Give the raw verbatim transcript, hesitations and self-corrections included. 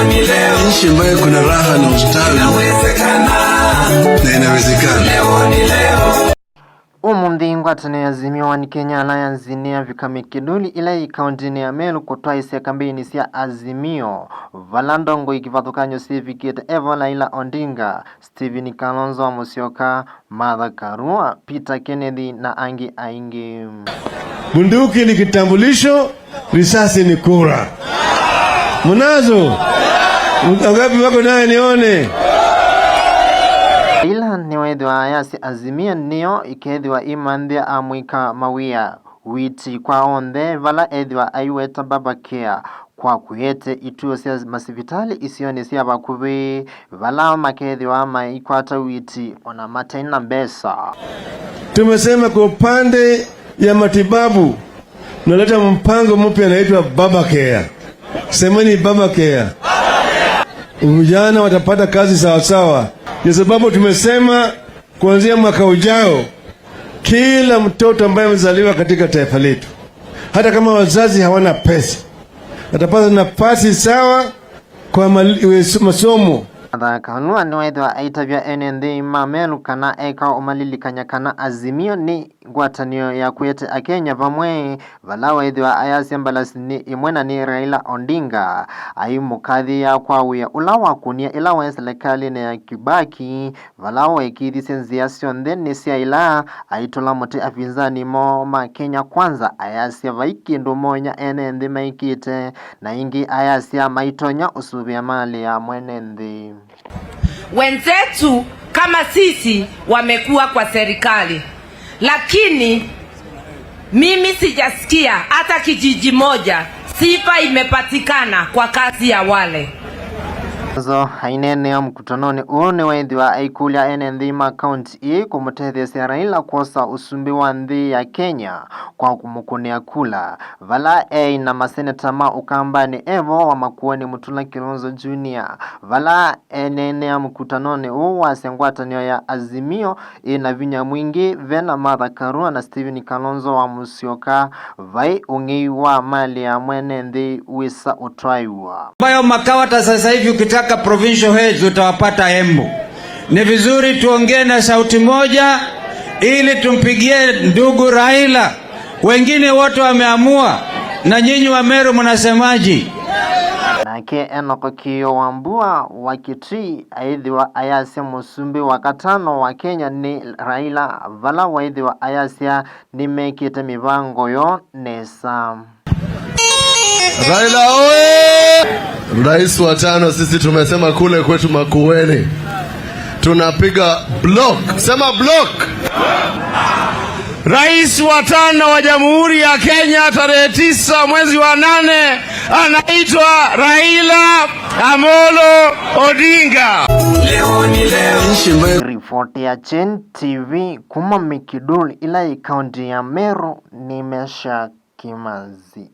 Nchi ambayo kuna raha na ustawi, na inawezekana. Ũmũnthĩ ngwatanĩo ya Azimio One Kenya Alliance nĩyavika Mikinduli ĩla yĩ kaũntĩnĩ ya Meru kũtwaĩsya kambeini sya Azimio, vala ndongoi kĩvathũkany'o syĩvikĩte evo Raila Odinga, Stephen Kalonzo Musyoka, Martha Karua, Peter Kennedy na angĩ aingĩ. Bunduki ni kitambulisho, risasi ni kura. Mnazo? Wangapi wako naye nione? Ĩla nĩweethĩwa ayasya Azimio nĩyo ĩkeethĩwa ĩmanthĩa amũika mawĩa witi kwa onthe, vala ethĩwa aiweta Baba Care kwa kũete ituo sya masivitalĩ isionĩ sya vakuvĩ, vala makethĩwa maikwata witi ona mate na mbesa. Tumesema kwa upande ya matibabu, naleta mpango mpya unaitwa Baba Care. Semeni Baba Care. Vijana watapata kazi sawasawa. Ndio sababu tumesema kuanzia mwaka ujao, kila mtoto ambaye amezaliwa katika taifa letu, hata kama wazazi hawana pesa, atapata nafasi sawa kwa mal-, masomo. Martha Karua nĩweethĩwa aitavya ene nthĩ ma Meru kana eka ũmalilikany'a kana Azimio nĩ ngwatanĩo ya kũete Akenya vamwe, vala weethĩwa ayasya mbalasi nĩ ĩmwe na nĩ Raila Odinga, aimũkathĩĩa kwa wĩa ũla wakũnie ĩla waĩ silikalĩnĩ ya Kibaki, vala weekĩithisye nzĩa syonthe nĩ sya ĩla aitũla mũtĩ avinzani moo ma Kenya Kwanza, ayasya vai kĩndũ monya ene nthĩ maĩkĩte, na ĩngĩ ayasya maitonya ũsũvĩa malĩ ya mwene nthĩ. Wenzetu kama sisi wamekuwa kwa serikali, lakini mimi sijasikia hata kijiji moja sifa imepatikana kwa kazi ya wale. Zo aineenea mũkutanonĩ ũũ nĩweethĩwa aikũlya ene nthĩ ma kaunti ĩĩ kũmũtetheesya Raila kwosa ũsumbĩ wa nthĩ ya Kenya kwa kũmũkũnĩa kula, vala eĩ na maseneta ma Ũkambanĩ evo wa Makueni Mutula Kilonzo Junior, vala eneenea mũkutanonĩ ũũ wasya ngwatanĩo ya Azimio ĩna vinya mwingĩ, vena Martha Karua na Stephen Kalonzo wa Musyoka, vai ũng'ei wa malĩ ya mwene nthĩ wĩsa ũtwaĩwa. Ambayo makao hata sasa hivi ukitaka provincial heads utawapata Embu. Ni vizuri tuongee na sauti moja ili tumpigie ndugu Raila. Wengine wote wameamua, na nyinyi wa Meru mnasemaje? Nake Enock Kĩĩo Wambua wa Kitui aĩthĩwa ayasya mũsumbĩ wa katano wa Kenya nĩ Raila, vala waĩthĩwa ayasya nĩmekĩte mĩvango yoo nesa. Raila oye! Rais wa tano, sisi tumesema kule kwetu Makueni. Tunapiga block. Sema block. Rais wa tano wa Jamhuri ya Kenya tarehe tisa mwezi wa nane anaitwa Raila Amolo Odinga. Ripoti ya Chen T V kuma Mikinduli ĩla yĩ kaunti ya Meru nĩ Meshack Kimathi.